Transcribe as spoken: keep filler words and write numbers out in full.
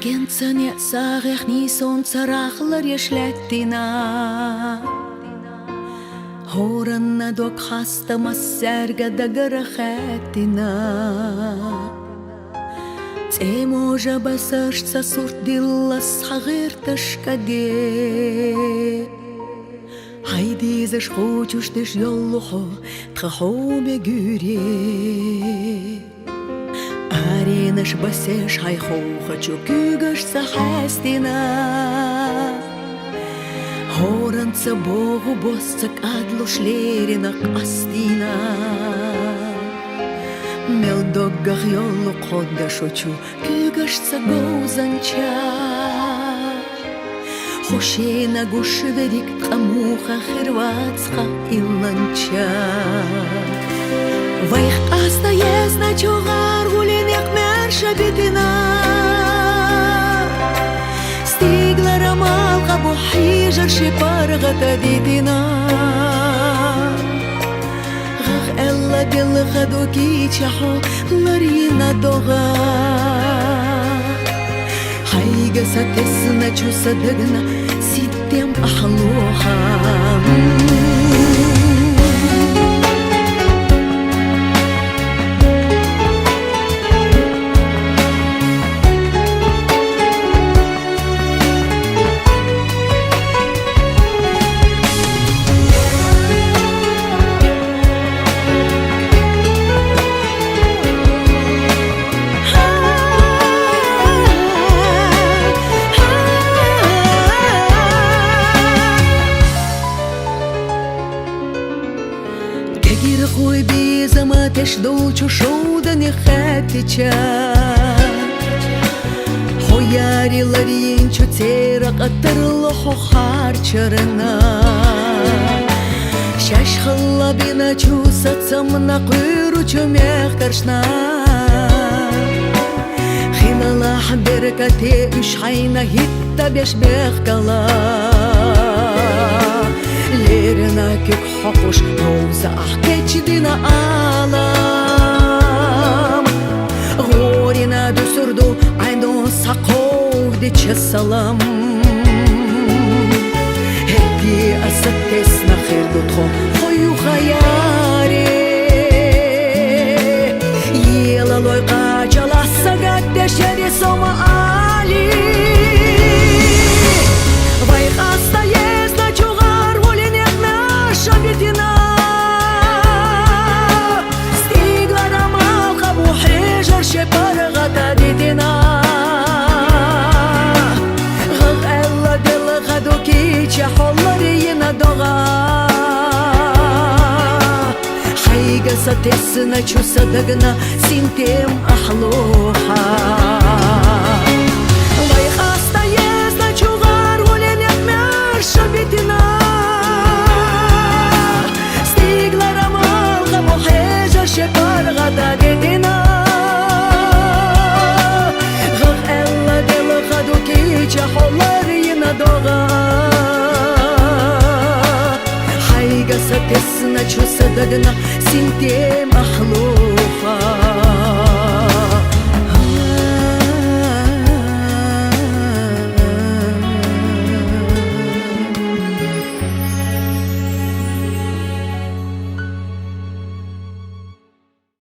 Кенца неӀ сагӀехний сонца рагӀлареш лаьттина. ХӀоранна дог хаста массаьрга дагара хаьттина. ЦӀеможа басаршца сурт дилла схьа гӀерташ кӀаде. Хьай дезаш кхочушдеш йоллу хьо, тха хьо мегуьре. Аренаш басеш хьай ховхачу куьйгашца хьаьстина. ХӀоранца богӀу босса кӀадлуш лерина къастийна. Мел доггах йоллу кходдашучу куьйгашца говзанча. Хушена гуш верриг ткъа муха хир вац хьа илланча. Вайх къаста езначу гӀаргӀулин якъ маьрша битина. Стиглара малкъа бу хьежар ши паргӀата дитина. ГӀагӀ аьлла делха ду кийча хьо ларйина догӀа. Хьайга са тесначу са дагна ситтем ахьлуха. Кегирхой безаматеш долчу шовдане хаьттича, хьо яри ларйинчу церан къаттарло хьо харчарна. Шаьш халла биначу сацамна кхуьручу мехкаршна. Хилалахь беркате уьш хьайна хӀитта беш бехкала. Лерина куьг хьокхуш, говза ахь кечдина Ӏалам. ГӀорина дуьсур ду Ӏайно схьакховдича салам. ХӀетте аса тесна хир ду тхо, хьо юхаяре. Елалой кхачалахь сагатдешери со ма али. Вай къаста езначу гӀаргӀулин якъ маьрша битина. Стиглара малкъа бу хьежар ши паргӀата дитина. ГӀагӀ аьлла делха ду кийча хьо ларйина догӀа. Хьайга са тесначу са дагна синтем ахьлуха. Вай къаста езначу гӀаргӀулин якъ маьрша битина. Стиглара малкъа бу хьежар ши паргӀата дитина. ГӀагӀ аьлла делха ду кийча хьо ларйина догӀа. Хьайга са тесначу са дагна синтем ахьлу.